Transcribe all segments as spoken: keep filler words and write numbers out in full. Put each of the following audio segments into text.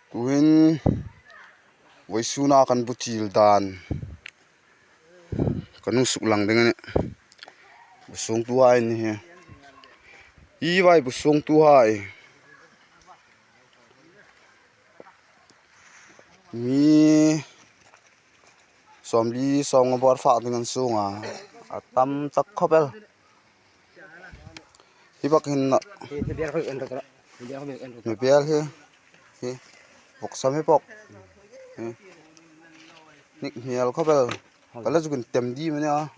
Tuhin vawisuna kan bu chil dan kan hung suklang ding a nih. Bu sungtuhai an ni hi. Hi vai bu sungtuhai. Mi sawmli sawmnga bawr fak ding an sung a. A tam tak khawp el. Hi bak hin na. Hi, hi bial khawm en rawh. Hi bial khawm en rawh. Mi bial hi. Hi. Bawk sam hi bawk. Hi. Nik hmial khawp el. Kala zukin tem di mania.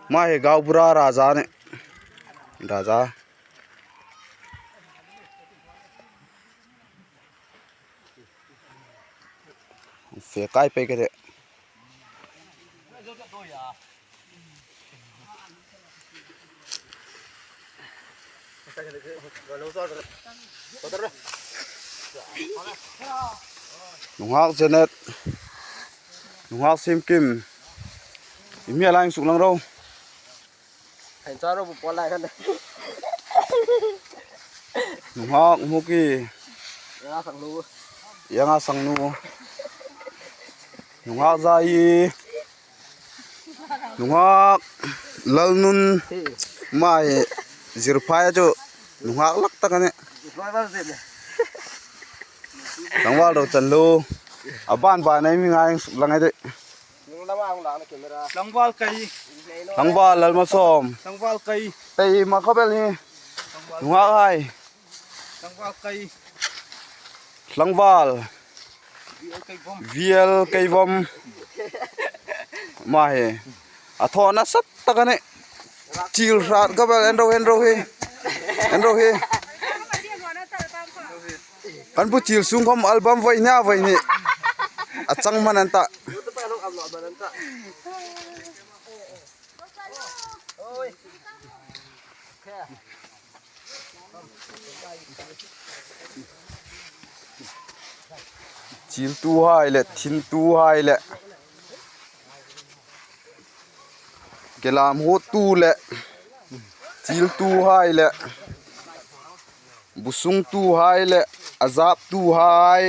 Hma hi gau bura raja ne. Raja. Fe kai pe ke de. Nunghak Janet. Nunghak Simkim. I mi a lang suklang ro. Hei, charo bu pawl lai kan. Nunghak Muki. Yanga Sangnu. Yanga Sangnu. Nunghak Zai. Nunghak Lalnun. Hi. Mai zirphai chu. Nunghak lak tak a nih. Tlangval Rochanlu. A ban ban ei mi ngai suklang ei de. Tlangval kei. Tlangval Lalmasawm. Tlangval kei. Ei ma khawp el hi. Tlangval. Nunghak hai. Tlangval kei. Tlangval. V L kei vom. V L kei vom. Ma hi. A thaw nasat tak a nih. Chil hrat ka bel en ro, en ro hi. En ro hi. Kan bu chil sung khawm album voi hnia voi ni. A chang hman an ta. Chiltuhai le, thintuhai le. Kelam huttu le, chiltuhai le, bu sungtuhai le, a zaptuhai.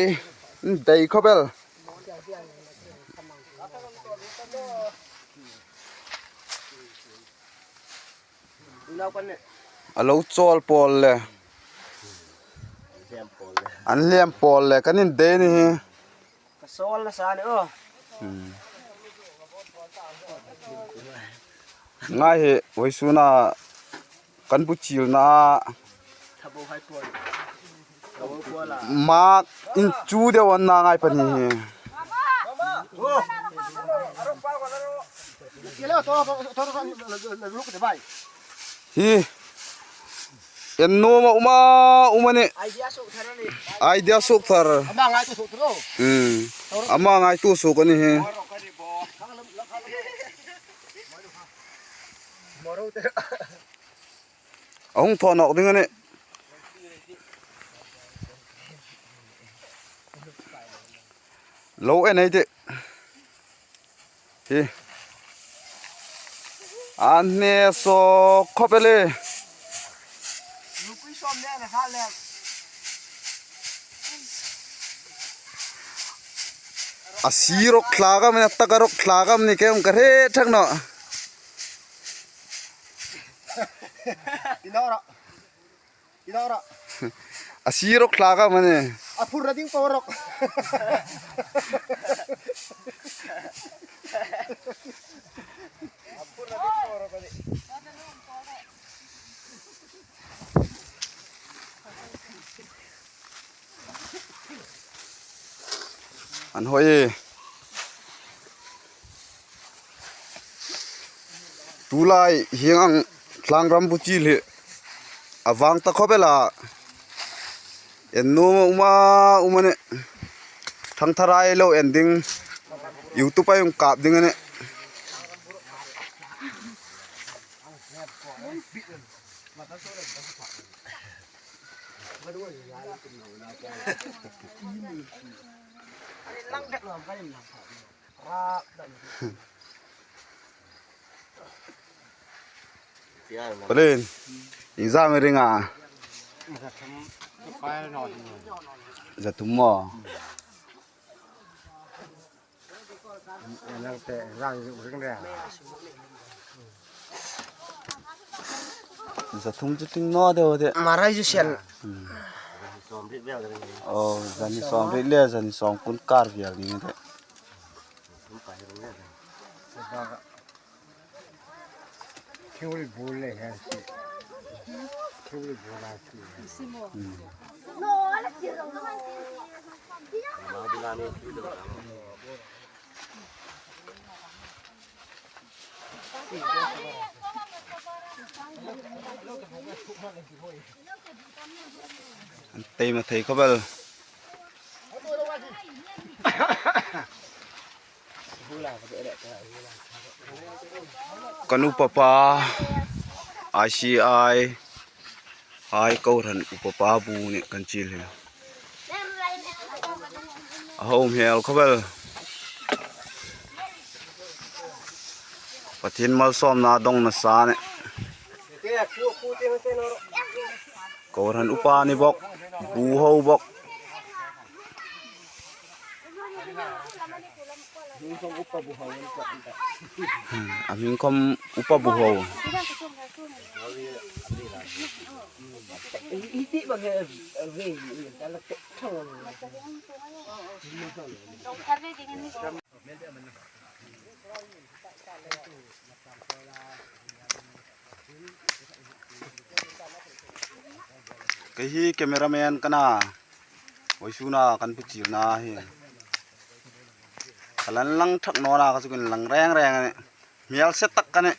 Dei khawp el. A lo chawl pawl le. An liam pawl le, kan indei ni hi. Ka sawl nasa ni o. Hmm. Ngai hi, vawisuna kan bu chilna. Mak in chu deu an na ngai pani hi. Hi. En nuom a um a, um a nih. Idea suok thar. Ama ngaituo suok thar o. Hmm. Ama ngaituo suok a ni hi. A hung thaw nawk ding a nih. Lo en ei tih. Hi. An hne sawk khawp el e. A si rawk thlak am, a taka rawk thlak am ni kei ka hre thak nawh. Inora. Inora. A si rawk thlak am a ni. A phur ra ding po rawk. A phur ra ding po rawk a ni. An hoi e. Tulai hieng ang tlangram bu chil hi a vang ta khawp el a. En nuom a um a, um a nih. Thangthar ei lo en ding. YouTube-a hung kap ding a nih. Palin, iengzam i ring a? Za thum maw? Za thum chu tling naw deu de. Marai zu sian. Oh, zani sawmriet le zani sawmkun kar vial ni de. Thingri bul le hen si. Thingri bul a si. An tei ma thei khawp el. Kan upa pa, I C I, ai kohran upa pa bu ni kan chil hi. A home hel khawp el. Pathien malsawmna dong nasa ni. Kohran upa ni bawk, bu ho bawk. A hming khawm upa bu ho. Kei hi cameraman ka na, vawisuna kan pu chil na hi. Ka lan lang thak naw na ka chu kan lang reng reng a nih. Hmel se tak ka nih.